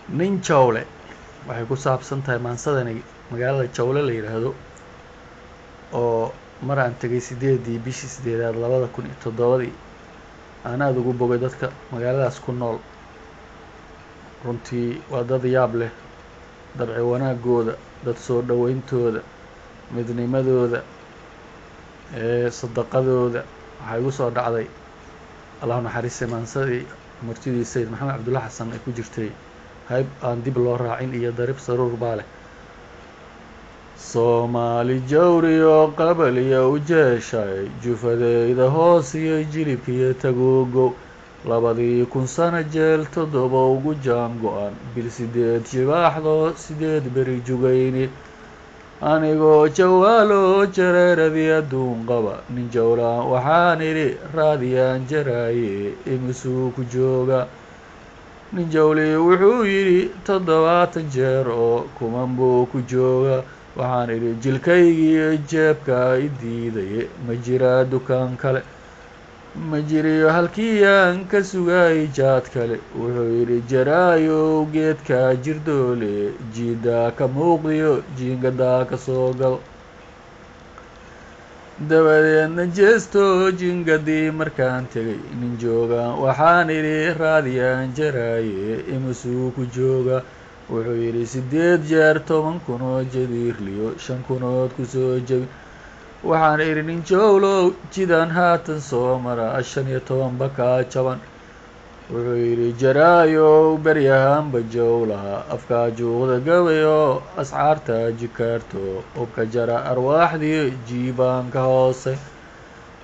Nin Jawle waxay ku saabsan tahay maansadani magaalada Jawle la yidhaahdo, oo mar aan tegay 8-dii bishii 8aad 2007-dii aan aada ugu bogay dadka magaaladaas ku nool. Runtii waa dad yaab leh, dabci wanaagooda, dad soo dhoweyntooda, midnimadooda, sadaqadooda. Waxaa igu soo dhacday, Allahu naxariistay, maansadii murtidii Sayid Maxamed Cabdulla Xasan ay ku jirtay: "Hayb aan dib loo raacin iyo darib saruur baa leh." Soomaali jawriyo qabaliya u jeeshay, jufadeyda hoos iyo jilibkiyo taguugo, 2000 sano jeel 7 ugu jaan go-an, bil 8 jibaaxdo 8 beri jugayni. Anigoo jawaalo jareeradii adduun qaba, nin jawlaan waxaan idhi: "Raadiyaan jaraaye, imisuu ku jooga?" Nin jawli wuxuu yidhi: "70 jeer oo kuman buu ku jooga." Waxaan idhi: "Jilkaygiiyo jeebkaa i diidaye, ma jiraa dukaan kale? Ma jiriyo halkii aan ka sugayay jaad kale?" Wuxuu yidhi: "Jaraayow, geedkaa jirdoole jiidaa ka muuqdiyo jiingadaa ka soo gal." Dabadeedna jeesto jingadii markaan tegay, nin joogaan waxaan idhi: "Raadiyaan jaraaye, imisuu ku jooga?" Wuxuu yidhi: "8 jeer 10,000 oo jadiirliyo 5,000ood kusoo jebi." Waxaan idhi: "Nin jowlow, jidaan haatan soo mara 15 bakaa jaban." Wuxuu yidhi: "Jaraayow, beryahanba jowlaha afkaa juuqda gabayo, ascaarta jikaarto, hubka jara arwaaxdiyo jiibaanka hoose.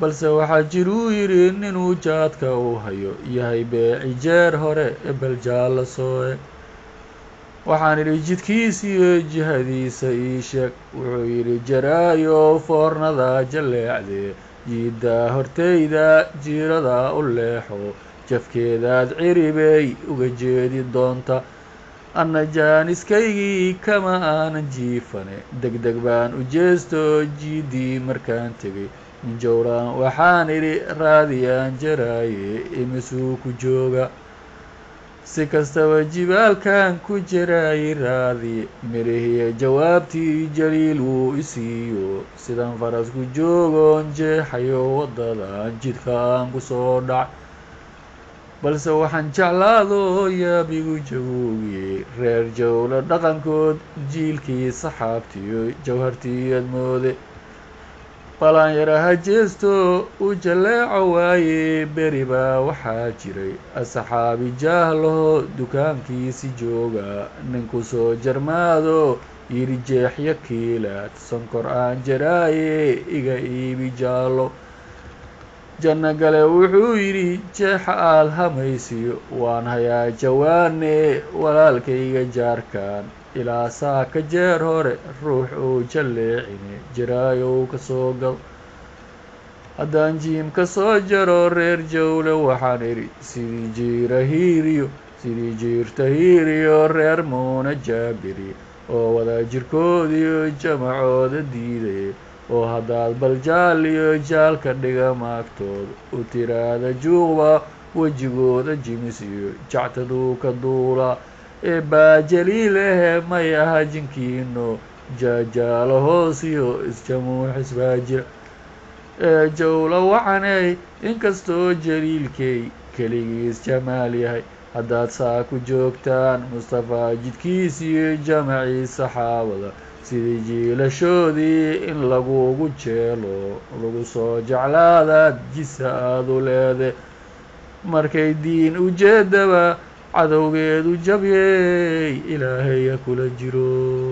Balse waxaa jiruu," yidhi, "ninuu jaadka uu hayo yahay beeci jeer hore ebel jaalla sooe." Waxaan idhi: "Jidkiisiyo jihadiisa ii sheeg." Wuxuu yidhi: "Jaraayow, foornada jalleecdee jiiddaa hortayda jiirada u leexo, jafkeedaad ciribey uga jeedi doonta." Anna jaaniskaygii kama aanan jiifane, deg deg baan u jeesto jiiddii markaan tegay, nin jowlaan waxaan idhi: "Raadiyaan jaraaye, imisuu ku jooga?" Si kastaba jibaalkan ku jaraayay raadiye, mirihiyo jawaabtii Jaliil wuu isiiyo, sidan faras ku joogoon jeexayo waddadan jidka aan ku soo dhac. Balse waxaan jeclaado yaabigu jabuugiyey, reer Jawla dhaqankood jiilkii saxaabtiyo jawhartiiyad moode. Balaan yaraha jeesto u jalleeco waaye, beri baa waxaa jiray asxaabi jahlaho dukaankiisi jooga, ninku soo jarmaado yidhi: "Jeexyo kiilaad sonkor aan jaraaye iga iibi, jaallo." Janno gale wuxuu yidhi: "Jeexa aad hamaysiyo waan hayaa jawaane, walaalkayga jaarkan ilaa saaka jeer hore ruux uu jalleecine, jaraayow ka soo gal." Haddaan jiim ka soo jaro reer Jawle, waxaan idhi: sidii jiira hiiriyo, sidii jiirta hiiriyo, reer muuna Jaabiri oo wada jirkoodiyo jamacooda diiday, oo haddaad bal jaal iyo jaalka dhiga maagtood u tiraada juuqba wejigooda jimis iyo jactaduu ka duula, ee baajaliil ahe may aha jinkiino jaajaalo hoosiyo isjamuuxis baa jira. Ee Jawla wacaney, inkastoo Jaliilkay keligiis jamaal yahay, haddaad saa ku joogtaan Mustafaa jidkiisiyo jamacii saxaabada, sidii jiilashoodii in lagugu jeelo lagu soo jeclaadaad jisa aadu leede, markay diin ujeedaba cadowgeedu jabyey, Ilaahaya kula jiro.